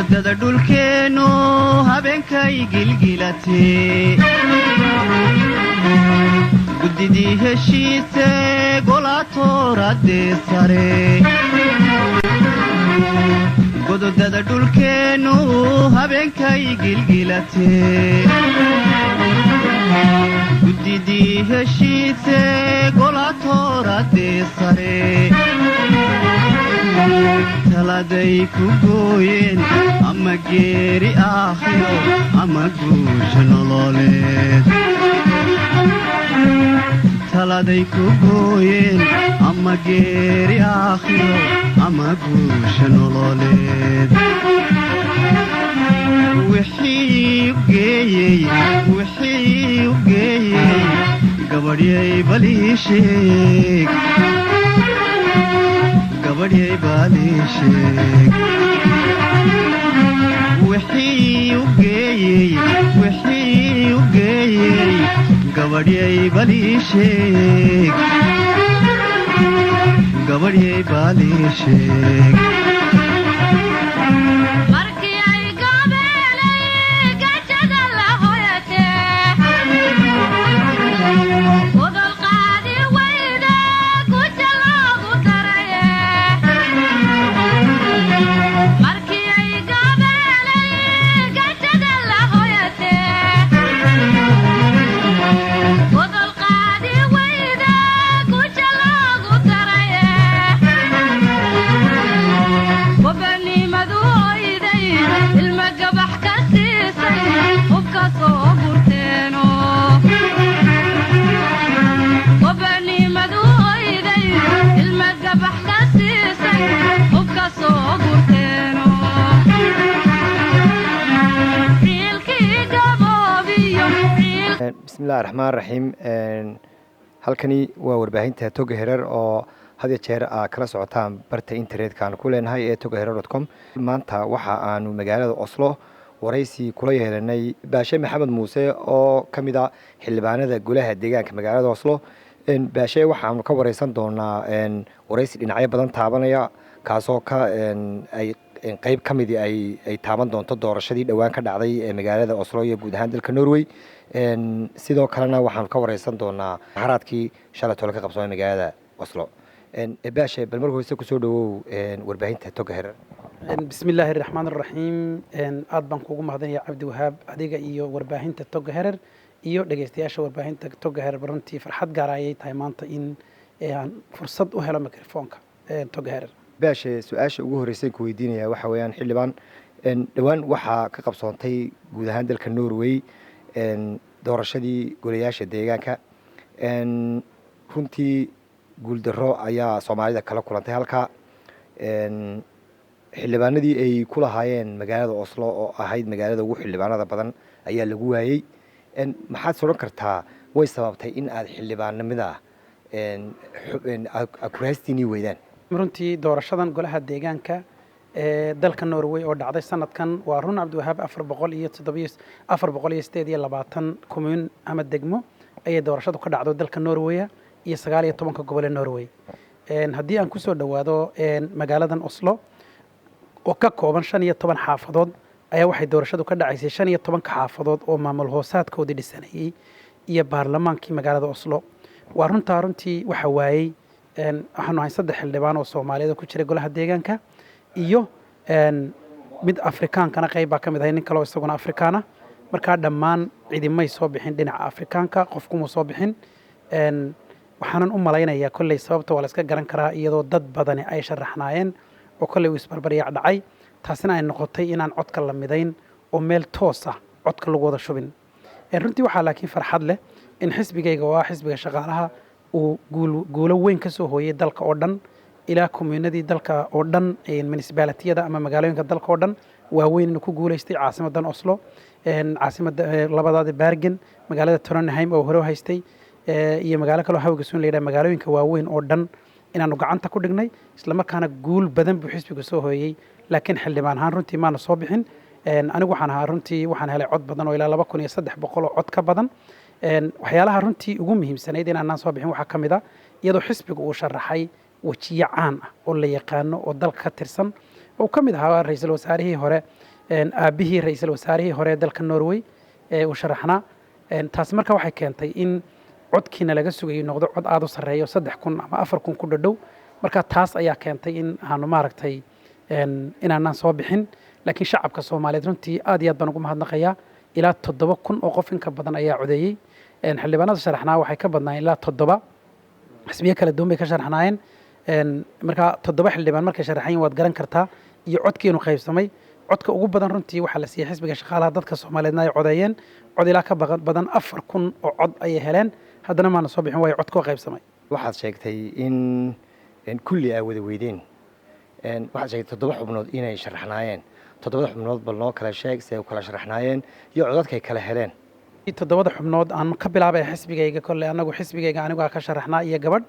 Gododada dhulkeennu habeenkay gilgilatee, guddidii heshiise golaatooradee sare. Gododada dhulkeennu habeenkay gilgilatee, guddidii heshiise golaatooradee sare. Taladay ku gooyeen ama geeri aakhiro ama guusha nololeed. Taladay ku gooyeen ama geeri aakhiro ama guusha nololeed. Wixii u geeyey, wixii u geeyey, gabadhyay balii sheeg, gabadhyay balii sheeg. Wixii u geeyey, wixii u geeyey, gabadhyay balii sheeg, gabadhyay balii sheeg. Markii ay gabeelay gajada la hoyatee, godol qaadi weyde guja loogu daraye. Markii ay gabeelay gajada la hoyatee, godol qaadi weyde guja loogu daraye. Gobanimadu oyday ilma gabax ka siisay hubka soo gurteeno. Gobanimadu oyday ilma gabax ka siisay hubka soo gurteeno. Ciilkii gaboobiyo ciil. Bismillahi raxmaan raxiim. Halkani waa warbaahinta Toga Herer oo had iyo jeer aa kala socotaan barta internetka aan ku leenahay ee togaherer.com. Maanta waxa aanu magaalada Oslo waraysi kula yeelanay Baashe Maxamed Muuse oo ka mid a xildhibaanada golaha deegaanka magaalada Oslo. Baashe waxaanu ka wareysan doonaa waraysi dhinacyo badan taabanaya, kaasoo ka ay qeyb ka midii ay taaban doonto doorashadii dhowaan ka dhacday ee magaalada Oslo iyo guud ahaan dalka Norway. Sidoo kalena waxaanu ka wareysan doonaa haraadkii shalay tole ka qabsoomay magaalada Oslo. Baashe, bal marka hore kusoo dhawow warbaahinta Toga Herer. Bismi illaahi raxmaan raxiim. Aad baan kuugu mahadinaya, Cabdiwahaab, adiga iyo warbaahinta Toga Herer iyo dhegeystayaasha warbaahinta Toga Herer. Runtii farxad gaar ayay tahay maanta in aan fursad u helo mikrofoonka Toga Herer. Baashe, su-aasha ugu horreysay ku weydiinaya waxa weeyaan, xildhibaan, dhowaan waxaa ka qabsoontay guud ahaan dalka Norway doorashadii golayaasha deegaanka. Runtii guuldarro ayaa Soomaalida kala kulantay halkaa. Xildhibaanadii ay ku lahaayeen magaalada Oslo oo ahayd magaalada ugu xildhibaanada badan ayaa lagu waayey. Maxaad is odhan kartaa way sababtay in aad xildhibaanimada kuraastiinii weydaan? Runtii doorashadan golaha deegaanka ee dalka Norway oo dhacday sanadkan, waa run, Cabdiwahaab, 407, 428 kommuun ama degmo ayay doorashadu ka dhacdo dalka Norweya iyo 19-ka gobol ee Norway. Haddii aan kusoo dhowaado magaaladan Oslo oo ka kooban 15 xaafadood, ayaa waxay doorashadu ka dhacaysay 15-ka xaafadood oo maamul hoosaadkoodii dhisanayey iyo baarlamaankii magaalada Oslo. Waa runtaa, runtii waxa waayey waxaanu ahay saddex xildhibaan oo Soomaaliyeed oo ku jira golaha deegaanka iyo mid Afrikaankana qayb baa ka mid ahay, nin kaleo isaguna Afrikaana. Markaa dhammaan cidimay soo bixin dhinaca Afrikaanka, qofkumuu soo bixin. Waxaanan u malaynayaa kolley sababta waa la iska garan karaa, iyadoo dad badani ay sharaxnaayeen oo kolley uu isbarbaryac dhacay, taasina ay noqotay inaan codka la midayn oo meel toos ah codka lagu wada shubin. Runtii waxaa laakiin farxad leh in xisbigayga oo ah xisbiga shaqaalaha uu guulo weyn ka soo hooyay dalka oo dhan, ilaa communadii dalka oo dhan, municipalitiyada ama magaalooyinka dalka oo dhan waaweyn inuu ku guuleystay, caasimadan Oslo, caasimada labadaadi Bergen, magaalada Trondheim oo hore u haystay, iyo magaalo kaloo Haugesund la yidhaha. Magaalooyinka waaweyn oo dhan inaanu gacanta ku dhignay, islamarkaana guul badan buu xisbigu soo hooyey. Laakiin xildhibaan ahaan runtii maanu soo bixin. Anigu waxaan ahaa, runtii waxaan helay cod badan oo ilaa 2300 oo cod ka badan. Waxyaalaha runtii ugu muhiimsanayd in aanaan soo bixin waxaa ka mid a iyadoo xisbigu uu sharaxay wejiyo caan ah oo la yaqaano oo dalka ka tirsan oo ka mid ahaa ra-iisul wasaarihii hore. Aabbihii ra-iisul wasaarihii hore ee dalka Norway ee uu sharaxnaa. Taasi marka waxay keentay in codkiina laga sugayay noqdo cod aada u sarreeyo, 3000 ama 4000 ku dhadhow. Marka taas ayaa keentay in aanu maaragtay inaanaan soo bixin. Laakiin shacabka Soomaaliyeed runtii aad iyo aad baan ugu mahadnaqayaa. Ilaa 7000 oo qof in ka badan ayaa codeeyey. Xildhibaanada sharaxnaa waxay ka badnaayeen ilaa toddoba, xisbiyo kala duwan bay ka sharaxnaayeen. Marka toddoba xildhibaan markay sharaxayin, waad garan kartaa iyo codkii inuu qaybsamay. Codka ugu badan runtii waxaa la siiyey xisbiga Shaqaalaha. Dadka Soomaaliyeedna ay codeeyeen, cod ilaa ka badan 4000 oo cod ayay heleen. Haddana maana soo bixin, waayo codkoo qaybsamay. Waxaad sheegtay in kulli aa wada weydeen. Waxaad sheegtay toddoba xubnood inay sharaxnaayeen. Toddobada xubnood bal noo kala sheeg si ay u kala sharaxnaayeen iyo codadkay kala heleen. Toddobada xubnood aan ka bilaabay xisbigayga. Kolle anagu xisbigayga anigu aa ka sharaxnaa iyo gabadh.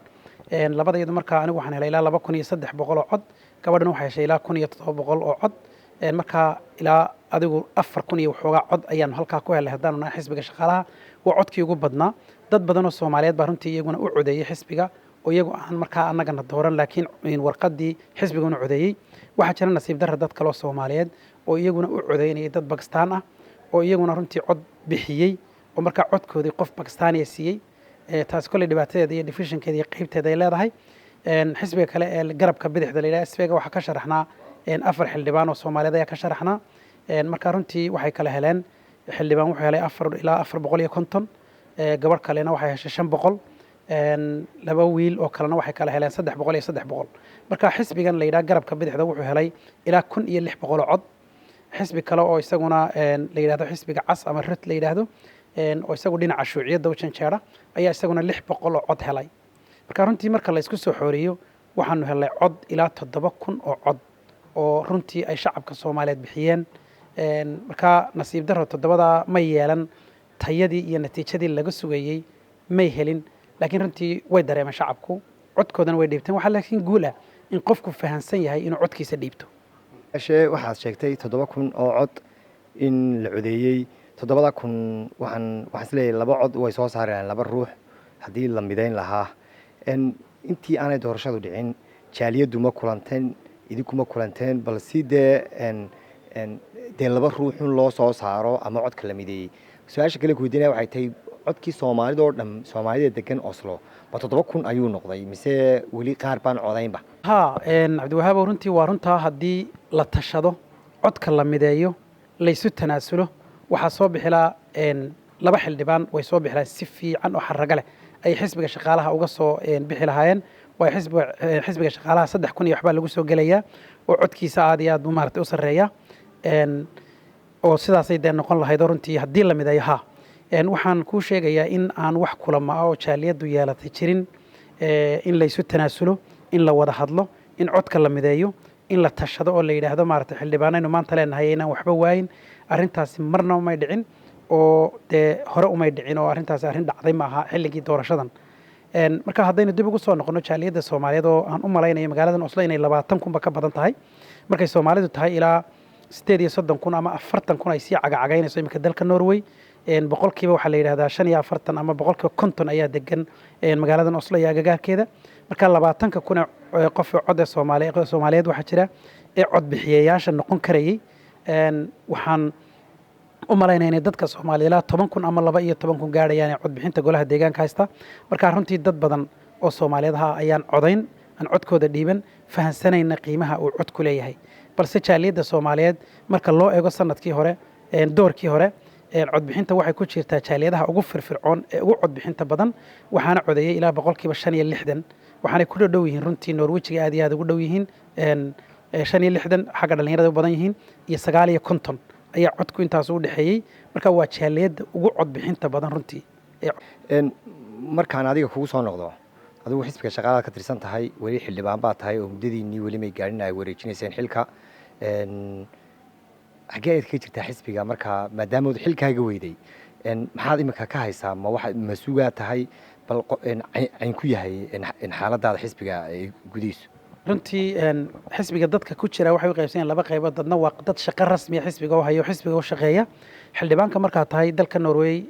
Labada iyadu markaa anigu waxaan helay ilaa 2300 oo cod, gabadhana waxay heshay ilaa 1700 oo cod. Markaa ilaa adigu 4000 iyo waxoogaa cod ayaanu halkaa ku helay haddaanu nahay xisbiga Shaqaalaha. Waa codkii ugu badnaa. Dad badan oo Soomaaliyeed baa runtii iyaguna u codeeyey xisbiga, oo iyagu aan markaa annagana dooran, laakiin warqaddii xisbiguna codeeyey. Waxaa jira nasiib darra dad kaloo Soomaaliyeed oo iyaguna u codeynayay dad Bakistaan ah, oo iyaguna runtii cod bixiyey, oo markaa codkoodii qof Bakistaaniya siiyey. Taasi kolley dhibaatadeeda iyo divisionkeeda iyo qeybteeda ay leedahay. Xisbiga kale ee garabka bidixda la yidhaha SVga waxaa ka sharaxnaa afar xildhibaan oo Soomaaliyeed ayaa ka sharaxnaa. Marka runtii waxay kala heleen, xildhibaan wuxuu helay afar ilaa 450, gabadh kalena waxay heshay 500, laba wiil oo kalena waxay kala heleen 300 iyo 300. Marka xisbigan la yidhaha garabka bidixda wuxuu helay ilaa 1600 oo cod. Xisbi kale oo isaguna la yidhahdo xisbiga cas ama Rødt la yidhaahdo, oo isagu dhinaca shuuciyadda u janjeera, ayaa isaguna 600 oo cod helay. Marka runtii marka la isku soo xooriyo, waxaanu helay cod ilaa 7000 oo cod oo runtii ay shacabka Soomaaliyeed bixiyeen. Marka nasiib darro toddobadaa ma yeelan tayadii iyo natiijadii laga sugayey may helin, laakiin runtii way dareemeen shacabku, codkoodana way dhiibteen. Waxaa laakiin guul ah in qofku fahansan yahay inuu codkiisa dhiibto. Shee waxaad sheegtay 7000 oo cod in la codeeyey. 7000 waxaan isleeyahay laba cod way soo saareen laba ruux haddii la midayn lahaa. Intii aanay doorashadu dhicin jaaliyaddu ma kulanteen? Idinku ma kulanteen bal si dee dee laba ruuxun loo soo saaro ama codka la mideeyey? Su-aasha kale ku weydiinaya waxay tahay, codkii Soomaalida oo dhan, Soomaalida degan Oslo, ma 7000 ayuu noqday mise weli qaar baan codaynba? Ha, Cabdiwahaabo, runtii waa runtaa. Haddii la tashado, codka la mideeyo, laysu tanaasulo, waxaa soo bixilaa laba xildhibaan way soo bixi lahayen si fiican oo xarago leh ay xisbiga Shaqaalaha uga soo bixi lahaayeen. Waayo xisbiga Shaqaalaha 3000 iyo waxbaa lagu soo gelayaa, oo codkiisa aad iyo aad buu maaragtay u sarreeya. Oo sidaasay dee noqon lahayd oo runtii haddii la mideeyo ha. Waxaan kuu sheegayaa in aan wax kulama ah oo jaaliyaddu yeelatay jirin. In laysu tanaasulo, in la wada hadlo, in codka la mideeyo, in la tashado oo la yidhaahdo maaragtay xildhibaanaynu maanta leenahay inaan waxba waayin, arrintaasi marnaba may dhicin, oo dee hore umay dhicin, oo arrintaasi arrin dhacday ma aha xilligii doorashadan. Marka haddaynu dib ugu soo noqono jaaliyadda Soomaaliyeed, oo aan u malaynayo magaaladan Oslo inay 20,000ba ka badan tahay, markay Soomaalidu tahay ilaa 38,000 ama 40,000 ay sii cagacagaynayso iminka dalka Norway. Boqolkiiba waxaa la yidhahdaa 45 ama 50% ayaa degan magaaladan Oslo iyo agagaarkeeda. Marka 20,000 ee qof ee cod ee Soomaaliyeed waxaa jira ee codbixiyayaasha noqon karayay. Waxaan u malaynaya inay dadka Soomaaliya ilaa 10,000 ama 12,000 gaadhayaan ee codbixinta golaha deegaanka haysta. Marka runtii dad badan oo Soomaaliyeed ha ayaan codayn, aan codkooda dhiiban, fahansanayna qiimaha uu codku leeyahay. Balse jaaliyadda Soomaaliyeed marka loo eego sanadkii hore, doorkii hore, codbixinta waxay ku jirtaa jaaliyadaha ugu firfircoon ee ugu codbixinta badan. Waxaana codeeyey ilaa 65%, waxaanay ku dhow yihiin runtii Norwejiga aad iyo aad ugu dhow yihiin. 65 xagga dhallinyarada u badan yihiin iyo 59 ayaa codku intaas u dhexeeyey. Marka waa jaaliyadda ugu codbixinta badan runtii. Markaan adiga kugu soo noqdo, adigu xisbiga Shaqaalaad ka tirsan tahay, weli xildhibaan baa tahay oo muddadiinnii weli may gaadhin ay wareejinayseen xilka. Xaggee ayaad kaga jirtaa xisbiga? Marka maadaamood xilkaaga weyday, maxaad imika ka haysaa? Ma waxa ma sugaa tahay? Bal cayn ku yahay xaaladaada xisbiga gudihiisu? Runtii xisbiga dadka ku jira waxay u qaybsan yihiin laba qaybood. Dadna waa dad shaqo rasmiya xisbiga u hayo, xisbiga u shaqeeya. Xildhibaanka markaa tahay dalka Norway,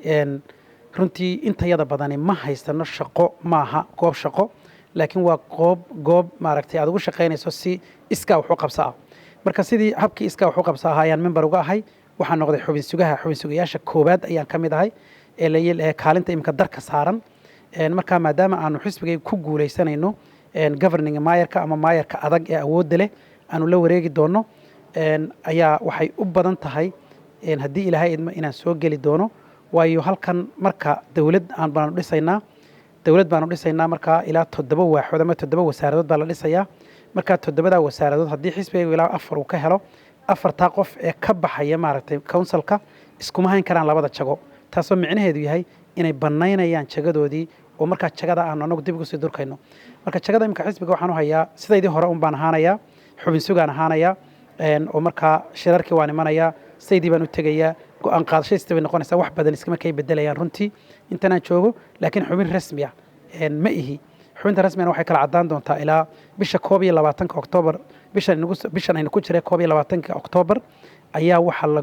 runtii intayada badani ma haysano shaqo, maaha goob shaqo, laakiin waa goob maaragtay aad ugu shaqaynayso si iskaa wax u qabso ah. Marka sidii habkii iskaa wax u qabsa ahaa ayaan member uga ahay. Waxaan noqday xubin sugaha, xubin sugayaasha koowaad ayaan ka mid ahay ee kaalinta imika darka saaran. Marka maadaama aanu xisbigay ku guuleysanayno governing maayarka ama maayarka adag ee awoodda leh aanu la wareegi doono, ayaa waxay u badan tahay haddii Ilaahay idmo inaan soo geli doono. Waayo, halkan marka dowlad aan baanu dhisaynaa, dowlad baanu dhisaynaa. Markaa ilaa toddoba waaxood ama toddoba wasaaradood baa la dhisayaa. Markaa toddobadaa wasaaradood haddii xisbigaygu ilaa afar uu ka helo, afartaa qof ee ka baxaya maaragtay councilka iskuma hayn karaan labada jago, taasoo micnaheedu yahay inay bannaynayaan jagadoodii oo markaa jagada aanu anagu dib ugu sii durkayno. Marka jagada imika xisbiga waxaan u hayaa sidaydii hore un baan ahaanayaa, xubin sugaan ahaanayaa, oo markaa shirarkii waan imanayaa, sidaydii baan u tegayaa, go-aan qaadashadiista bay noqonaysaa. Wax badan iskama kay bedelayaan runtii intanaan joogo, laakiin xubin rasmi ah ma ihi. Xubinta rasmigana waxay kala caddaan doontaa ilaa bisha 21-ka Oktoobar. Bishan inagu, bishan aynu ku jiray 21-ka Oktoobar ayaa waxaa la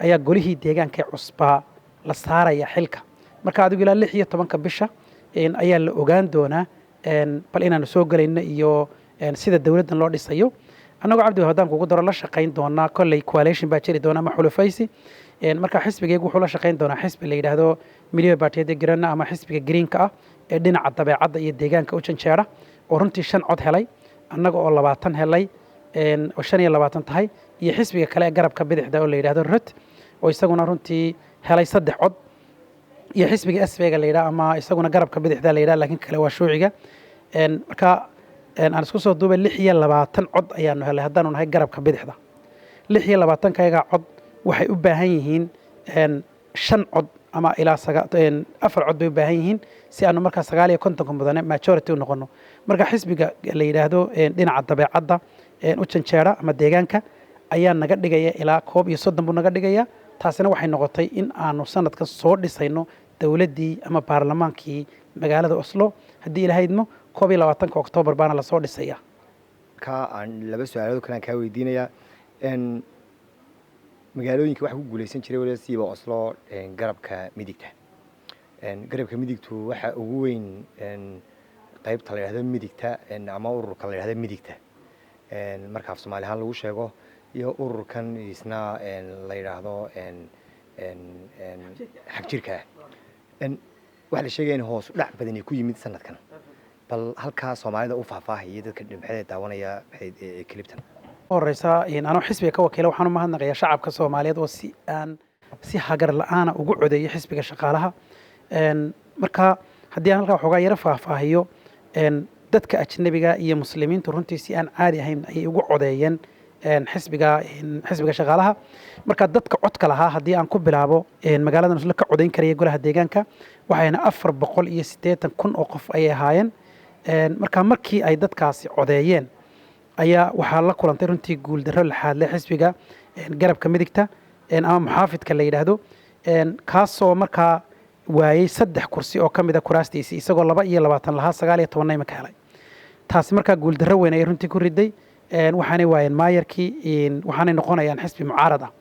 ayaa golihii deegaanka ee cusbaa la saaraya xilka. Marka adigu ilaa 16-ka bisha ayaa la ogaan doonaa bal inaanu soo gelayno iyo sida dowladdan loo dhisayo. Annagoo, Cabdi, haddaan kugu daro, la shaqayn doonaa kolley coalition baa jiri doona ama xulufaysi. Marka xisbigaygu wuxuu la shaqayn doonaa xisbi la yidhaahdo Miljøpartiet De Grønne ama xisbiga greenka ah ee dhinaca dabeecadda iyo deegaanka u janjeera, oo runtii shan cod helay, annaga oo 20 helay, oo 25 tahay, iyo xisbiga kale ee garabka bidixda oo la yidhaahdo Rødt, oo isaguna runtii helay saddex cod, iyo xisbiga SV-ga la yidhaha ama isaguna garabka bidixda la yidhaha, laakiin kale waa shuuciga. Marka aan isku soo duubay, 26 cod ayaanu helay haddaanu nahay garabka bidixda. 26-kayaga cod waxay u baahan yihiin shan cod ama ilaa afar cod bay u baahan yihiin si aanu markaa 59-ka mudane majority u noqono. Marka xisbiga la yidhaahdo dhinaca dabeecadda u janjeera ama deegaanka ayaa naga dhigaya ilaa 31 buu naga dhigaya. Taasina waxay noqotay in aanu sanadkan soo dhisayno dowladdii ama baarlamaankii magaalada Oslo. Haddii Ilaahay idmo, 21-ka Oktoobar baana lasoo dhisaya. Ka aan laba su-aalood kale aan kaa weydiinayaa. Magaalooyinka waxaa ku guuleysan jiray waliba siiba Oslo garabka midigta. Garabka midigtu waxa ugu weyn qaybta la yidhahdo midigta ama ururka la yidhahdo midigta marka af Soomaali ahaan lagu sheego, iyo ururkan isna la yidhaahdo xagjirka ah. Waxaa la sheegaya in hoos u dhac badani ku yimid sanadkan. Bal halkaa Soomaalida u faahfaahaya, dadka dhinacyada daawanaya cliptan. Horeysa, anoo xisbiga ka wakiila, waxaan u mahadnaqayaa shacabka Soomaaliyeed oo si aan si hagar la-aana ugu codeeyay xisbiga shaqaalaha. Marka haddii aan halkaa waxoogaa yaro faahfaahiyo, dadka ajnabiga iyo muslimiintu runtii si aan caadi ahayn ayay ugu codeeyeen xisbiga shaqaalaha. Marka dadka codka lahaa, haddii aan ku bilaabo, magaalada Oslo ka codeyn karaya golaha deegaanka, waxayna 480,000 oo qof ayay ahaayeen. Marka markii ay dadkaasi codeeyeen ayaa waxaa la kulantay runtii guuldarro laxaad leh xisbiga garabka midigta ama muxaafidka la yidhaahdo, kaasoo markaa waayey saddex kursi oo ka mid a kuraastiisii, isagoo 22 lahaa, 19-na imika helay. Taasi markaa guuldarro weyn ayay runtii ku riday. Waxaanay waayeen maayarkii, waxaanay noqonayaan xisbi mucaarad ah.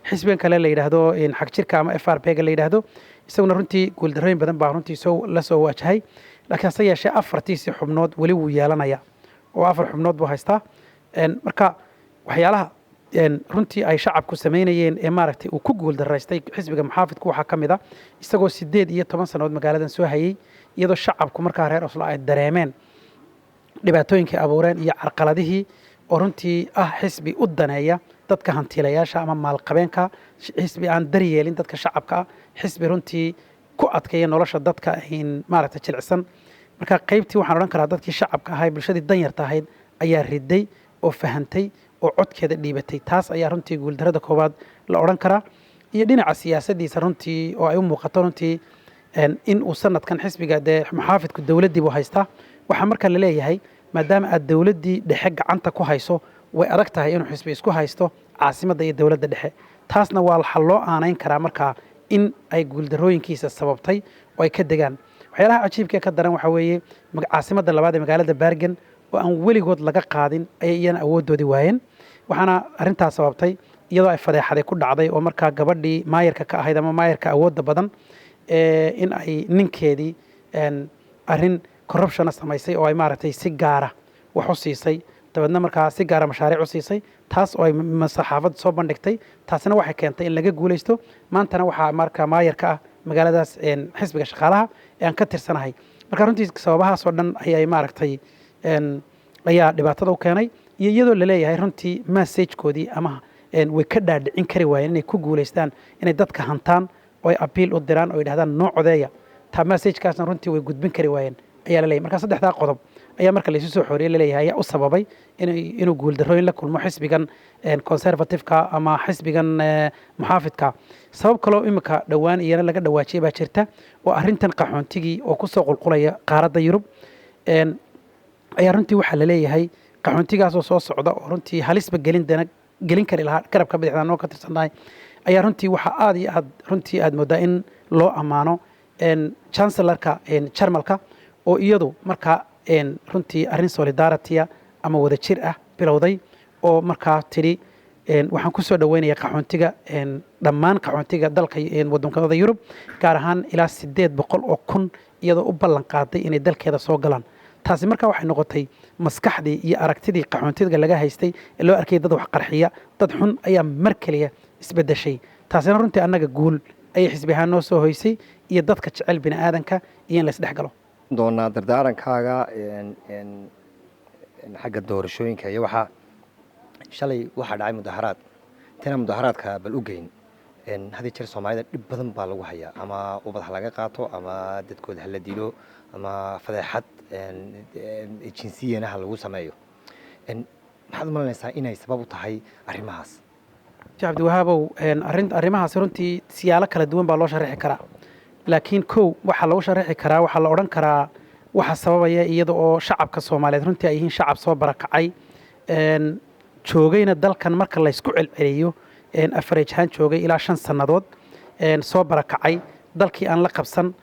Xisbigan kale la yidhaahdo xagjirka ama FrP ga la yidhaahdo, isaguna runtii guuldarrooyin badan baa runtii soo la soo wajahay, laakiin hase yeeshee afartiisii xubnood weli wuu yeelanaya oo afar xubnood buu haystaa. Marka waxyaalaha runtii ay shacabku samaynayeen ee maaragtay uu ku guuldaraystay xisbiga muxaafidku waxaa ka mid a isagoo 18 sannadood magaaladan soo hayey, iyadoo shacabku markaa reer Oslo ay dareemeen dhibaatooyinkay abuureen iyo carqaladihii, oo runtii ah xisbi u daneeya dadka hantiilayaasha ama maalqabeenka, xisbi aan daryeelin dadka shacabka ah, xisbi runtii ku adkeeya nolosha dadka maaragtay jilicsan. Marka qaybtii waxaan odhan karaa dadkii shacabka ahay, bulshadii danyarta ahayd ayaa riday oo fahantay oo codkeeda dhiibatay. Taas ayaa runtii guuldarrada koowaad la odhan karaa. Iyo dhinaca siyaasaddiisa runtii oo ay u muuqato runtii in uu sanadkan xisbiga dee muxaafidku dowladdii buu haystaa. Waxaa marka la leeyahay, maadaama aad dowladdii dhexe gacanta ku hayso, way adag tahay inuu xisbi isku haysto caasimadda iyo dowladda dhexe. Taasna waa waxa loo aanayn karaa markaa in ay guuldarrooyinkiisa sababtay oo ay ka degaan. Waxyaalaha cajiibka ee ka daran waxaa weeye caasimadda labaad ee magaalada Bergen oo aan weligood laga qaadin ayay iyana awooddoodii waayeen. Waxaana arrintaas sababtay iyadoo ay fadeexaday ku dhacday oo markaa gabadhii maayarka ka ahayd ama maayarka awoodda badan in ay ninkeedii arrin corruptiona samaysay oo ay maaragtay si gaara wax u siisay. Dabeedna markaa si gaara mashaariic u siisay, taas oo ay saxaafaddu soo bandhigtay. Taasina waxay keentay in laga guulaysto. Maantana waxaa markaa maayarka ah magaaladaas xisbiga Shaqaalaha ee aan ka tirsanahay. Marka runtii sababahaas oo dhan ayay maaragtay ayaa dhibaatada u keenay, iyo iyadoo laleeyahay runtii message-koodii ama way ka dhaadhicin kari waayeen inay ku guulaystaan inay dadka hantaan oo ay appeal u diraan oo yidhahdaan noo codeeya. Taa message-kaasna runtii way gudbin kari waayeen ayaa laleeyahay. Marka saddexdaa qodob ayaa marka laysu soo xooriyey laleeyahay ayaa u sababay inuu guuldarrooyin la kulmo xisbigan Conservative-ka ama xisbigan muxaafidka. Sabab kaloo imika dhowaan iyana laga dhawaajiyay baa jirta, oo arrintan qaxoontigii oo kusoo qulqulaya qaaradda Yurub ayaa runtii waxaa laleeyahay qaxoontigaasoo soo socda oo runtii halisba gelin dana gelin kari lahaa garabka bidixda noo ka tirsannahay ayaa runtii waxaa aada iyo aad runtii aad moodaa in loo ammaano chancellor-ka Jarmalka, oo iyadu markaa runtii arrin solidarity ama wadajir ah bilowday, oo markaa tidhi waxaan ku soo dhoweynaya qaxoontiga, dhammaan qaxoontiga dalka waddanada Yurub, gaar ahaan ilaa 800,000, iyadoo u ballan qaaday inay dalkeeda soo galaan. Taasi markaa waxay noqotay maskaxdii iyo aragtidii qaxoontiga laga haystay ee loo arkayay dad wax qarxiya, dad xun, ayaa mar keliya isbedeshay. Taasina runtii annaga guul ayay xisbi ahaan noo soo hoysay iyo dadka jecel bini aadanka iyo in la isdhex galo. Doonaa dardaarankaaga xagga doorashooyinka iyo waxaa shalay waxaa dhacay mudaharaad tana mudaharaadka bal u geyn. Had iyo jeer Soomaalida dhib badan baa lagu hayaa, ama ubad ha laga qaato, ama dadkooda hala dilo, ama fadeexad jinsiyana ha lagu sameeyo. Maxaad u malanaysaa inay sabab u tahay arrimahaas? Cabdiwahaabow, arrimahaasi runtii siyaalo kala duwan baa loo sharaxi karaa, laakiin kow waxaa lagu sharaxi karaa, waxaa la odhan karaa waxa sababaya iyada oo shacabka Soomaaliyeed runtii ay yihiin shacab soo barakacay, joogayna dalkan marka laysku celceliyo average ahaan joogay ilaa 5 sannadood, soo barakacay, dalkii aan la qabsan,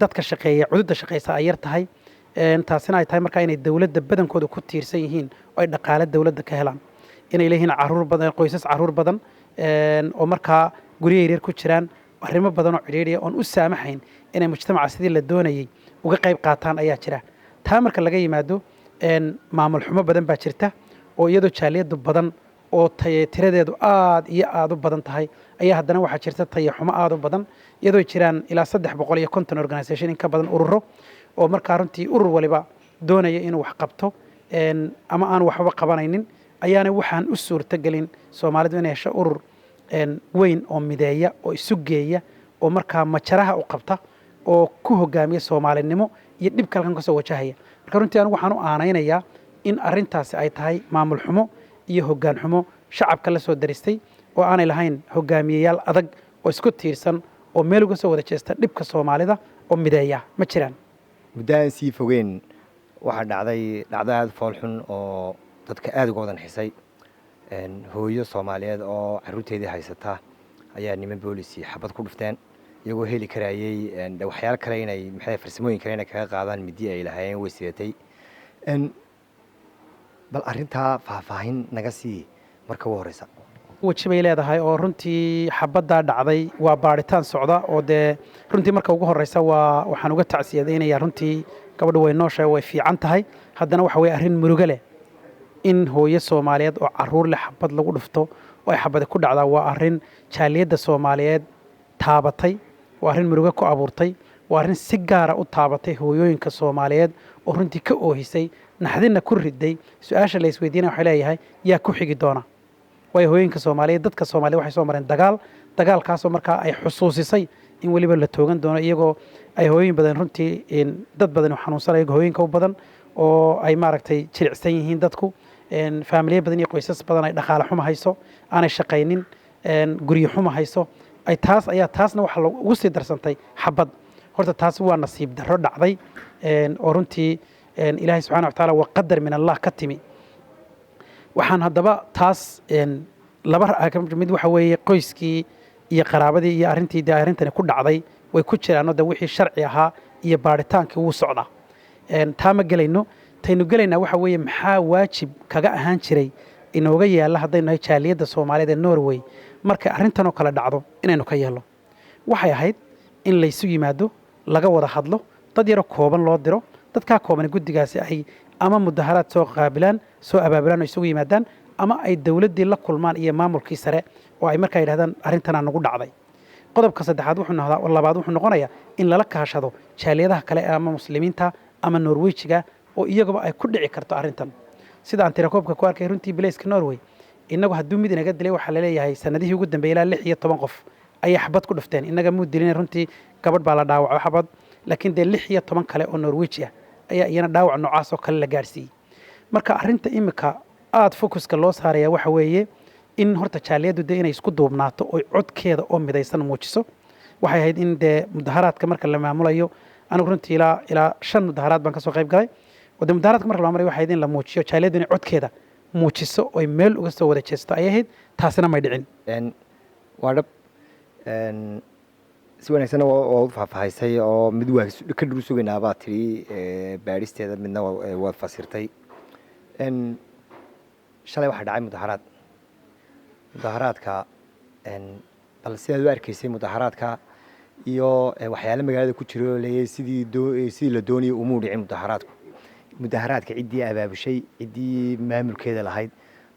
dadka shaqeeya, cududda shaqeysa ay yar tahay, taasina ay tahay markaa inay dowladda badankooda ku tiirsan yihiin oo ay dhaqaale dowladda ka helaan, inay leeyihiin caruur badan, qoysas caruur badan, oo markaa guryo yaryar ku jiraan, arrimo badan oo cidhiidhiya oon u saamaxayn inay mujtamaca sidii la doonayey uga qayb qaataan ayaa jira. Taa marka laga yimaado, maamul xumo badan baa jirta, oo iyadoo jaaliyadu badan oo tiradeedu aad iyo aad u badan tahay ayaa haddana waxaa jirta tayo xumo aad u badan, iyadoo jiraan ilaa 350 organisation in ka badan, ururo oo markaa runtii urur waliba doonaya inuu wax qabto ama aan waxba qabanaynin, ayaana waxaan u suurtogelin Soomaalidu inay hesho urur weyn oo mideeya oo isu geeya oo markaa majaraha u qabta oo ku hogaamiya Soomaalinimo iyo dhibka halkan kasoo wajahaya. Marka runtii anigu waxaan u aanaynayaa in arrintaasi ay tahay maamul xumo iyo hoggaan xumo shacabka la soo daristay, oo aanay lahayn hogaamiyeyaal adag oo isku tiirsan oo meel uga soo wada jeesta dhibka Soomaalida oo mideeya ma jiraan. Muddo aan sii fogeyn waxaa dhacday dhacdo aada foolxun oo dadka aada uga wadan xisay. Hooyo Soomaaliyeed oo carruurteedii haysata ayaa niman boolisi xabad ku dhufteen, iyagoo heli karayey waxyaalo kale inay maxay farsamooyin kale inay kaga qaadaan, midi ay lahaayeen way sidatay. Bal arrintaa faahfaahin naga sii marka ugu horeysa. Weji bay leedahay oo runtii xabaddaa dhacday waa baadhitaan socda, oo dee runtii marka ugu horeysa waa waxaan uga tacsiyadaynayaa runtii gabadhu way nooshahay, way fiican tahay. Haddana waxa weye arrin murugo leh in hooyo Soomaaliyeed oo caruur leh xabad lagu dhufto oo ay xabadi ku dhacdaa. Waa arrin jaaliyadda Soomaaliyeed taabatay, waa arrin murugo ku abuurtay, waa arrin si gaara u taabatay hooyooyinka Soomaaliyeed oo runtii ka oohisay, naxdinna ku riday. Su-aasha la isweydiinaya waxay leeyahay yaa ku xigi doona? Waayo hooyooyinka Soomaaliyeed, dadka Soomaaliyeed waxay soo mareen dagaal, dagaalkaasoo markaa ay xusuusisay in weliba la toogan doono, iyagoo ay hooyooyin badan runtii dad badan oo xanuunsanaya, hooyooyinka u badan, oo ay maaragtay jilicsan yihiin dadku, faamiliya badan iyo qoysas badan ay dhaqaale xuma hayso, aanay shaqaynin, guryo xuma hayso, ay taas ayaa taasna waxaa ugu sii darsantay xabad. Horta taasi waa nasiib darro dhacday, oo runtii Ilaahay subxana wa tacaala waa qadar min Allah ka timi. Waxaan haddaba taas laba mid waxa weeye qoyskii iyo qaraabadii iyo arrintii dee arrintani ku dhacday way ku jiraanoo de wixii sharci ahaa iyo baadhitaankii wuu socdaa. Taa ma gelayno. Taynu gelaynaa waxa weeye maxaa waajib kaga ahaan jiray inooga yaalla haddaynu nahay jaaliyadda Soomaaliyeed ee Norway markay arrintan oo kale dhacdo inaynu ka yeelno? Waxay ahayd in laysu yimaado, laga wada hadlo, dad yaro kooban loo diro. Dadkaa kooban guddigaasi ay ama mudaharaad soo qaabilaan, soo abaabulaan oo isugu yimaadaan, ama ay dowladdii la kulmaan iyo maamulkii sare oo ay markaa yidhahdaan arrintanaa nagu dhacday. Qodobka saddexaad wuxuu noqdaa, labaad wuxuu noqonayaa in lala kaashado jaaliyadaha kale ee ama Muslimiinta ama Norwejiga oo iyagaba ay ku dhici karto arrintan. Sida aan tirakoobka ku arkay runtii, bilayska Norway inagu hadduu mid inaga dilay, waxaa laleeyahay sanadihii ugu dambeeyay ilaa 16 qof ayay xabad ku dhufteen. Inaga muu dilin runtii, gabadh baa la dhaawaco xabad, laakiin dee 16 kale oo Norweji ah ayaa iyana dhaawac noocaas oo kale la gaadhsiiyey. Marka arrinta imika aada focuska loo saaraya waxa weeye in horta jaaliyaddu dee inay isku duubnaato oy codkeeda oo midaysan muujiso. Waxay ahayd in dee mudaharaadka marka la maamulayo, anigu runtii ilaa shan mudaharaad baan kasoo qayb galay, oo dee mudaharaadka marka la maamulayo waxay ahayd in la muujiyo jaaliyaddu inay codkeeda muujiso oy meel uga soo wada jeesto ayay ahayd. Taasina may dhicin. Waa dhab, si wanaagsanna waa u faahfaahisay oo mid waa ka dhul sugaynaa baa tidhi baadhisteeda, midna waad fasirtay. Shalay waxaa dhacay mudaharaad. Mudaharaadka bal sidaad u arkaysay mudaharaadka iyo waxyaale magaalada ku jira oo leeyahay sidii la doonayay umuu dhicin mudaharaadku, mudaharaadka ciddii abaabushay, ciddii maamulkeeda lahayd,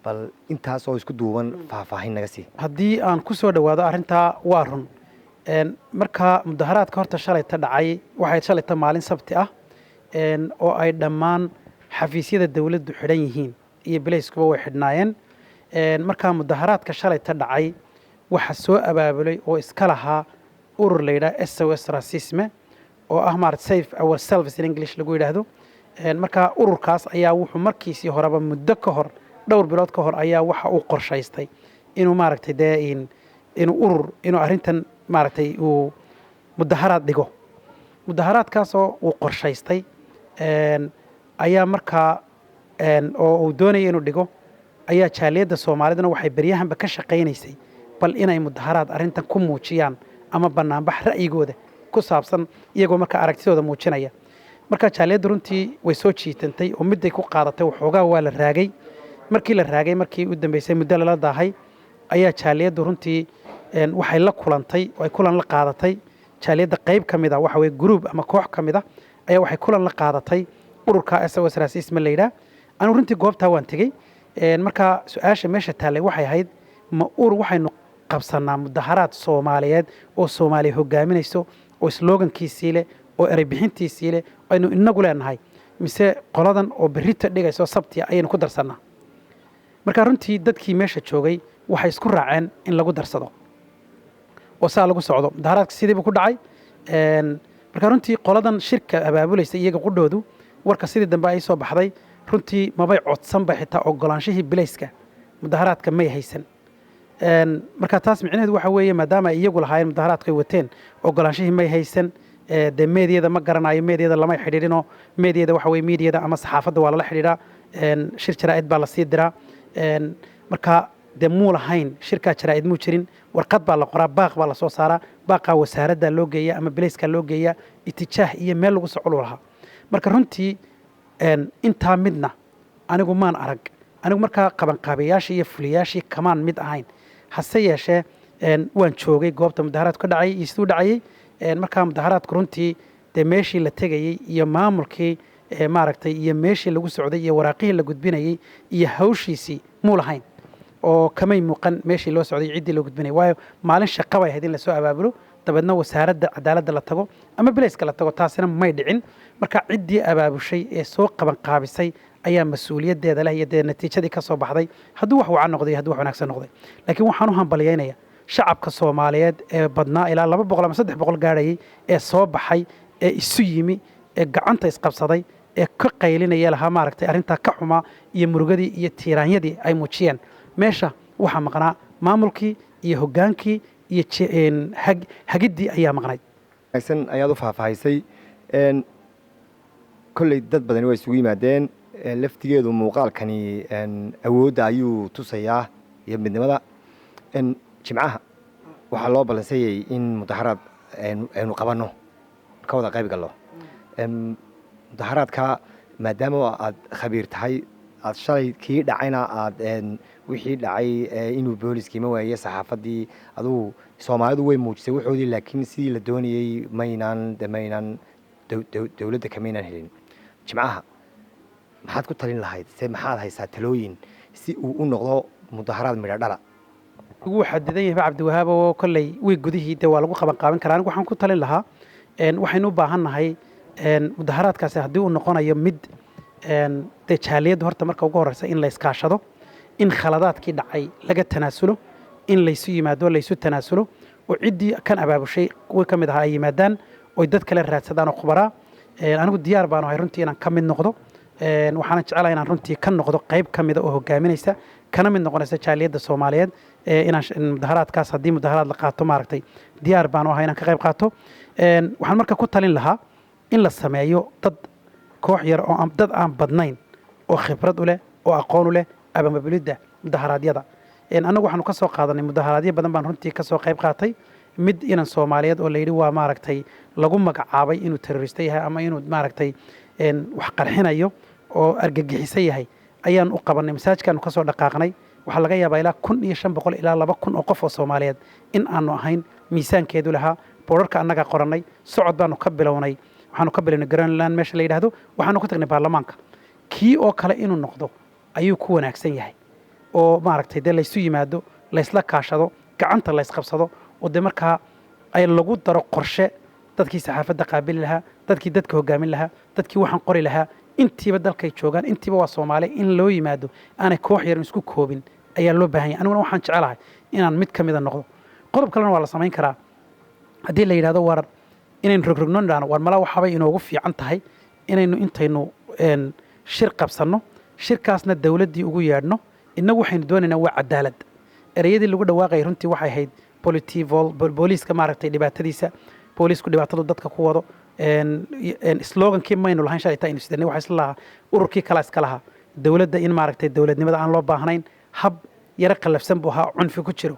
bal intaas oo isku duuban faahfaahin naga sii. Haddii aan ku soo dhowaado arrintaa, waa run. Marka mudaharaadka horta shalayta dhacay waxay shalayta maalin Sabti ah oo ay dhammaan xafiisyada dowladdu xidhan yihiin iyo bilayskuba way xidhnaayeen. Marka mudaharaadka shalayta dhacay waxa soo abaabulay oo iska lahaa urur la yidhaha SOS Racisme, oo ah maarata Save Ourselves in English lagu yidhaahdo. Marka ururkaas ayaa wuxuu markiisii horeba muddo ka hor, dhowr bilood ka hor, ayaa waxa uu qorshaystay inuu maaragtay dee inuu urur inuu arrintan maaragtay uu mudaharaad dhigo. Mudaharaadkaasoo uu qorshaystay ayaa markaa oo uu doonaya inuu dhigo ayaa jaaliyadda Soomaaliduna waxay beryahanba ka shaqaynaysay bal inay mudaharaad arrintan ku muujiyaan ama banaanbax ra'yigooda ku saabsan, iyagoo markaa aragtidooda muujinaya. Marka jaaliyaddu runtii way soo jiitantay oo midday ku qaadatay waxoogaa waa la raagay. Markii la raagay, markii u dambeysay muddo lala daahay, ayaa jaaliyaddu runtii waxay la kulantay oo ay kulan la qaadatay jaaliyadda qayb ka mid ah, waxa weye group ama koox ka mid ah ayaa waxay kulan la qaadatay ururka SOS Racisme la yidhaah. Anigu runtii goobtaa waan tegey. Marka su-aasha meesha taallay waxay ahayd: ma ur waxaynu qabsanaa mudaharaad Soomaaliyeed oo Soomaaliya hogaaminayso oo slogankiisii leh oo erey bixintiisii leh aynu inagu leenahay, mise qoladan oo berrita dhigayso Sabtiya ayaynu ku darsannaa? Marka runtii dadkii meesha joogay waxay isku raaceen in lagu darsado oo saa lagu socdo. Mudaharaadka sidiiba ku dhacay. Marka runtii qoladan shirka abaabulaysa iyaga qudhoodu warka sidii dambe ay soo baxday runtii mabay codsanba xitaa ogolaanshihii bilayska mudaharaadka may haysan. Marka taas micnaheedu waxa weeye, maadaama ay iyagu lahaayeen mudaharaadka ay wateen, ogolaanshihii may haysan. Dee meediyada ma garanayo, meediyada lamay xidhiidhinoo. Meediyada waxa weye miidiyada ama saxaafadda waa lala xidhiidhaa, shir jaraa'id baa lasii diraa. Marka dee muu lahayn shirkaa jaraa'id, muu jirin. Warqad baa la qoraa, baaq baa lasoo saaraa, baaqaa wasaaradda loo geeya ama bilayskaa loo geeya, itijaah iyo meel lagu socolu lahaa. Marka runtii intaa midna anigu maan arag. Anigu markaa qabanqaabayaashii iyo fuliyaashii kamaan mid ahayn, hase yeeshee waan joogay goobta mudaharaadku ka dhacay iyo siduu dhacayey. Markaa mudaharaadku runtii dee meeshii la tegayey iyo maamulkii maaragtay iyo meeshii lagu socday iyo waraaqihii la gudbinayey iyo hawshiisii muu lahayn oo kamay muuqan meeshii loo socday, ciddii loo gudbinayay, waayo maalin shaqa bay ahayd in lasoo abaabulo, dabeedna Wasaaradda Cadaaladda la tago ama bilayska la tago. Taasina may dhicin. Marka ciddii abaabushay ee soo qabanqaabisay ayaa mas-uuliyaddeeda leh iyo dee natiijadii ka soo baxday, hadduu wax wacan noqday iyo hadduu wax wanaagsan noqday. Laakiin waxaan u hambalyaynaya shacabka Soomaaliyeed ee badnaa, ilaa 200 ama 300 gaadhayay, ee soo baxay, ee isu yimi, ee gacanta isqabsaday, ee ka qaylinaya lahaa maaragtay arrintaa ka xumaa iyo murugadii iyo tiiraanyadii ay muujiyeen. Meesha waxaa maqnaa maamulkii iyo hoggaankii iyo hagiddii ayaa maqnayd. Wanaagsan ayaad u faahfaahisay. Kolley dad badani waa isugu yimaadeen. Laftigeedu muuqaalkani awoodda ayuu tusayaa iyo midnimada. Jimcaha waxaa loo ballansayay in mudaharaad aynu qabanno, ka wada qayb gallo. Mudaharaadka maadaama aad khabiir tahay, aad shalay kii dhacayna aad wixii dhacay inuu booliskii ma waaye saxaafaddii, adugu Soomaalidu way muujisay waxoodii, laakiin sidii la doonayey maynaan dowladda kamaynaan helin. Jimcaha maxaad ku talin lahayd? Se maxaad haysaa talooyin si uu u noqdo mudaharaad midho dhala? Ugu xadidan yahay Cabdiwahaab, oo kolley wiig gudihii dee waa lagu qaban qaaban karaa. Anigu waxaan ku talin lahaa, waxaynu u baahan nahay mudaharaadkaasi haddii uu noqonayo mid dee jaaliyadda horta marka ugu horeysa in la iskaashado, in khaladaadkii dhacay laga tanaasulo, in laysu yimaado, laysu tanaasulo, oo ciddii kan abaabushay kuwii ka mid ahaa ay yimaadaan oy dad kale raadsadaan oo khubaraa. Anigu diyaar baan ahay runtii inaan ka mid noqdo. Waxaana jecelahay inaan runtii ka noqdo qayb ka mida oo hogaaminaysa, kana mid noqonaysa jaaliyadda Soomaaliyeed inaan mudaharaadkaas, haddii mudaharaad la qaato, maaragtay, diyaar baan u ahay inaan ka qayb qaato. Waxaan marka ku talin lahaa in la sameeyo dad koox yar oo dad aan badnayn oo khibrad u leh oo aqoon u leh abaabulidda mudaharaadyada. Annagu waxaanu ka soo qaadanay mudaharaadyo badan baan runtii ka soo qayb qaatay. Mid inan Soomaaliyeed oo la yidhi waa, maaragtay, lagu magacaabay inuu terrorist yahay ama inuu, maaragtay, wax qarxinayo oo argagixiso yahay ayaan u qabanay. Masaajkaanu ka soo dhaqaaqnay. Waxaa laga yaabaa ilaa 1500 ilaa 2000 oo qof oo Soomaaliyeed in aanu ahayn. Miisaankeedu lahaa boorarka annagaa qorannay. Socod baanu ka bilownay. Waxaanu ka bilownay Grønland meesha la yidhaahdo, waxaanu ku tagnay baarlamaanka. Kii oo kale inuu noqdo ayuu ku wanaagsan yahay, oo, maaragtay, dee laysu yimaado, laysla kaashado, gacanta laysqabsado, oo dee markaa ay lagu daro qorshe dadkii saxaafadda qaabili lahaa, dadkii dadka hogaamin lahaa, dadkii waxaan qori lahaa. Intiiba dalkay joogaan, intiiba waa Soomaali. In loo yimaado, aanay koox yaran isku koobin ayaa loo baahan yahay. Aniguna waxaan jecelahay inaan mid ka mida noqdo. Qodob kalena waa la samayn karaa haddii la yidhahdo war inaynu rogrogno, nidhaahno war malaa waxaabay inoogu fiican tahay inaynu intaynu shir qabsanno, shirkaasna dowladdii ugu yeedhno. Innagu waxaynu doonaynaa waa cadaalad. Ereyadii lagu dhawaaqayay runtii waxay ahayd politivold, booliiska, maaragtay, dhibaatadiisa, booliisku dhibaatadu dadka ku wado. Slogankii maynu lahayn shalay aynu sidanay waxa isla lahaa ururkii kala iska lahaa dowladda in, maaragtay, dowladnimada aan loo baahnayn. Hab yaro qallafsan buu ahaa, cunfi ku jiro,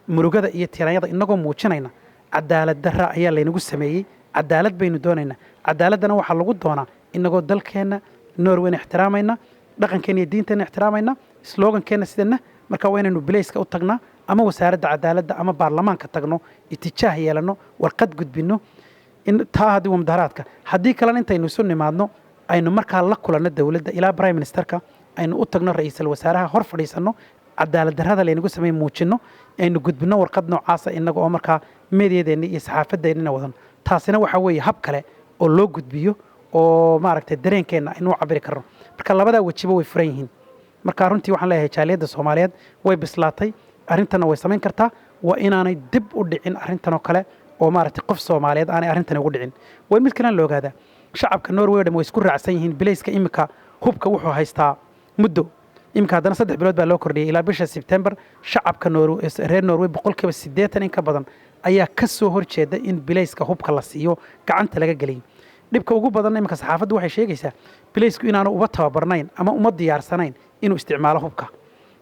murugada iyo tiranyada inagoo muujinayna cadaalad darra ayaa laynagu sameeyey, cadaalad baynu doonaynaa. Cadaaladdana waxaa lagu doonaa inagoo dalkeenna Norwayna ixtiraamayna, dhaqankeenna iyo diinteenna ixtiraamayna, slogankeenna sidana. Marka waa inaynu bilayska u tagnaa ama wasaaradda cadaaladda ama baarlamaanka tagno, itijaah yeelanno, warqad gudbinno. In taa haddii waa mudaharaadka, haddii kalena intaynu isu nimaadno aynu markaa la kulanno dowladda, ilaa prime ministerka aynu u tagno, ra-iisul wasaaraha hor fadhiisanno, cadaalad darrada laynagu sameey muujinno, aynu gudbinno warqad noocaasa innaga oo markaa meediyadeennii iyo saxaafadeennina wadan. Taasina waxaa weeye hab kale oo loo gudbiyo oo, maaragtay, dareenkeenna aynu u cabiri karno. Marka labadaa wejiba way furan yihiin. Marka runtii waxaan leeyahay jaaliyadda Soomaaliyeed way bislaatay, arrintanna way samayn kartaa. Waa inaanay dib u dhicin arrintan oo kale oo, maaragtay, qof Soomaaliyeed aanay arrintani ugu dhicin. Waa mid kalena la ogaadaa, shacabka Norway oo dhan way isku raacsan yihiin. Bilayska imika hubka wuxuu haystaa muddo imika, haddana 3 bilood baa loo kordhiyay ilaa bisha Sebtembar. Shacabka reer Norway 80% in ka badan ayaa ka soo horjeeda in bilayska hubka la siiyo, gacanta laga geliyo. Dhibka ugu badan imika saxaafaddu waxay sheegaysaa bilaysku inaanu uba tababarnayn ama uma diyaarsanayn inuu isticmaalo hubka.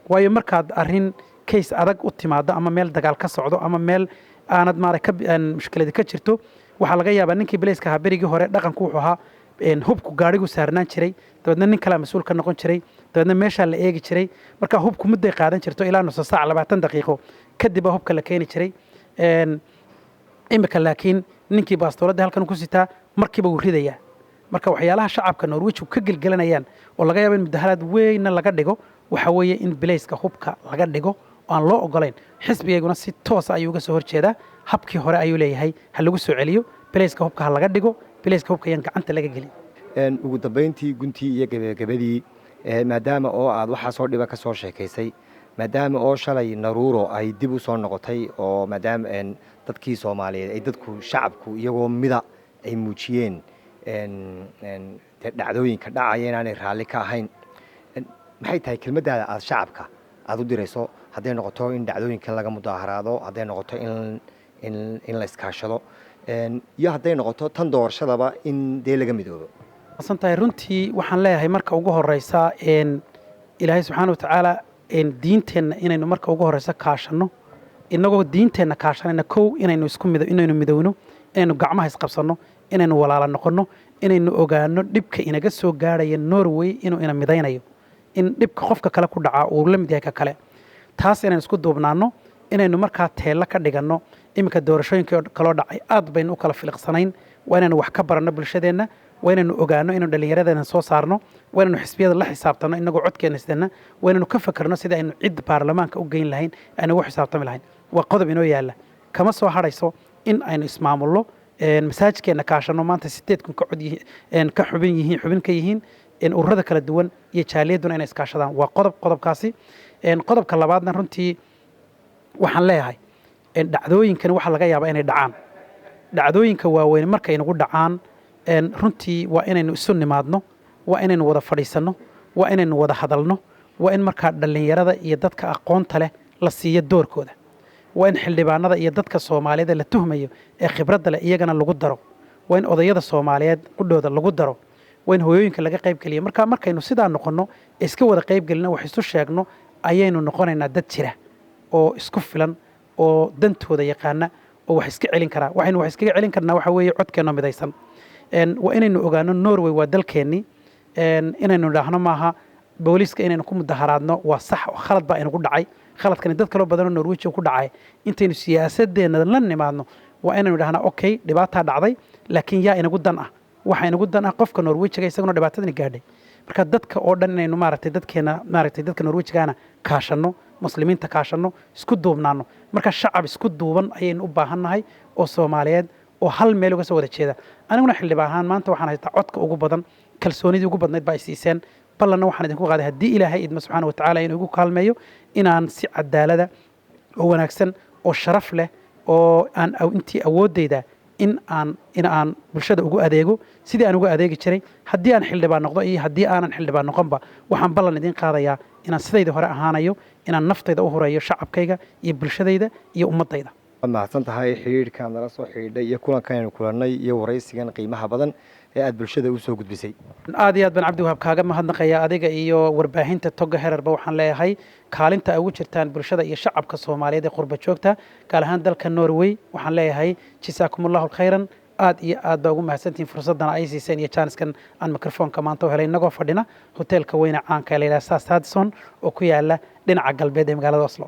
Waayo, markaad arrin case adag u timaado ama meel dagaal ka socdo ama meel aanad maara ka mushkiladi ka jirto, waxaa laga yaabaa ninkii bilayska ahaa berigii hore dhaqanku wuxuu ahaa hubku gaadhigu saarnaan jiray, dabeedna nin kalaa mas-uul ka noqon jiray, dabeedna meeshaa la eegi jiray. Marka hubku mudday qaadan jirto, ilaa nuso saac, 20 daqiiqo kadib baa hubka la keeni jiray. Imika laakiin ninkii baastooladda halkan ku sitaa markiiba wuu ridayaa. Marka waxyaalaha shacabka Norwejku ka gelgelanayaan oo laga yaabo in mudaharaad weynna laga dhigo waxa weeye in bilayska hubka laga dhigo oo aan loo ogolayn. Xisbigayguna si toosa ayuu uga soo horjeedaa. Habkii hore ayuu leeyahay ha lagu soo celiyo, bilayska hubka ha laga dhigo, bilayska hubka ayaan gacanta laga gelin. Ugu dambayntii, guntii iyo gebagabadii, maadaama oo aad waxaasoo dhiba ka soo sheekaysay, maadaama oo shalay naruuro ay dib u soo noqotay, oo maadaama dadkii Soomaaliyeed ay dadku shacabku iyagoo mida ay muujiyeen dee dhacdooyinka dhacaya inaanay raalli ka ahayn, maxay tahay kelmaddaada aada shacabka aada u dirayso, hadday noqoto in dhacdooyinkan laga mudaaharaado, hadday noqoto in la iskaashado, iyo hadday noqoto tan doorashadaba in dee laga midoobo? San tahay. Runtii waxaan leeyahay marka ugu horeysa Ilaahay subxaana wa tacaala diinteenna inaynu marka ugu horeysa kaashanno. Innagoo diinteenna kaashanayna, kow inaynu isku mido, inaynu midowno, inaynu gacmaha isqabsanno, inaynu walaala noqonno, inaynu ogaano dhibka inaga soo gaarhaya Norway inuu ina midaynayo, in dhibka qofka kale ku dhacaa uu la mid yahay ka kale. Taas inaynu isku duubnaanno, inaynu markaa teella ka dhiganno. Iminka doorashooyinkii kaloo dhacay aad baynu u kala filiqsanayn. Waa inaynu wax ka baranno bulshadeenna. Waa inaynu ogaano inaynu dhallinyaradeena soo saarno. Waa inaynu xisbiyada la xisaabtano inagoo codkeena sidana. Waa inaynu ka fakerno sidii aynu cid baarlamaanka u geyn lahayn, aynu ugu xisaabtami lahayn. Waa qodob inoo yaalla. Kama soo hadhayso in aynu ismaamullo, masaajidkeena kaashano. Maanta 8,000 ka cod ka xubin yihiin, xubin ka yihiin ururada kala duwan iyo jaaliyaduna inay iskaashadaan. Waa qodob qodobkaasi. Qodobka labaadna runtii waxaan leeyahay, dhacdooyinkani waxaa laga yaabaa inay dhacaan. Dhacdooyinka waaweyn markay nagu dhacaan, runtii waa inaynu isu nimaadno, waa inaynu wada fadhiisanno, waa inaynu wada hadalno. Waa in markaa dhallinyarada iyo dadka aqoonta leh la siiyo doorkooda. Waa in xildhibaanada iyo dadka Soomaaliyeed ee la tuhmayo ee khibradda leh iyagana lagu daro. Waa in odayada Soomaaliyeed qudhooda lagu daro. Waa in hooyooyinka laga qayb geliyo. Marka markaynu sidaa noqonno, iska wada qayb gelino, wax isu sheegno, ayaynu noqonaynaa dad jira oo isku filan oo dantooda yaqaana oo wax iska celin karaa. Waxaynu wax iskaga celin karnaa waxa weeye codkeenoo midaysan. Waa inaynu ogaano Norway waa dalkeennii. Inaynu idhaahno maaha booliiska inaynu ku mudaharaadno waa sax oo khalad baa inagu dhacay. Khaladkani dad kaloo badanoo Norweji ku dhacay. Intaynu siyaasadeenna la nimaadno, waa inaynu idhahnaa, okay, dhibaataa dhacday, laakiin yaa inagu dan ah? Waxaa inagu dan ah qofka Norwejiga isaguna dhibaatadani gaadhay. Marka dadka oo dhan inaynu maaragtay dadkeena, maaragtay dadka Norwejigaana kaashanno, Muslimiinta kaashanno, isku duubnaano. Marka shacab isku duuban ayaynu u baahannahay oo Soomaaliyeed oo hal meel uga soo wada jeeda. Aniguna xildhibaan ahaan maanta waxaan haystaa codka ugu badan, kalsoonidii ugu badnayd baa ay siiseen. Ballanna waxaan idinku qaaday, haddii Ilaahay idmo subxaana wa tacaala inuu igu kaalmeeyo, inaan si cadaalada oo wanaagsan oo sharaf leh oo aan intii awooddayda in aan bulshada ugu adeego sidii aan ugu adeegi jiray. Haddii aan xildhibaan noqdo iyo haddii aanan xildhibaan noqonba, waxaan ballan idiin qaadayaa inaan sidayda hore ahaanayo, inaan naftayda u horeeyo shacabkayga iyo bulshadayda iyo ummadayda. Waad mahadsan tahay xidhiidhkan nala soo xidhiidhay iyo kulankan aynu kulannay iyo waraysigan qiimaha badan ee aad bulshada u soo gudbisay. Aad iyo aad baan, Cabdiwahaab, kaaga mahadnaqaya adiga iyo warbaahinta Toga Herarba. Waxaan leeyahay kaalinta ay ugu jirtaan bulshada iyo shacabka Soomaaliyeed ee qurba joogta, gaar ahaan dalka Norway, waxaan leeyahay jasaakumullahu khayran. Aad iyo aad baa ugu mahadsantihiin fursaddan ay siiseen iyo jaaniskan aan mikrofoonka maanta u helay, innagoo fadhina hoteelka weyne caanka ee la yidhaha SAS Hadson oo ku yaala dhinaca galbeed ee magaalada Oslo.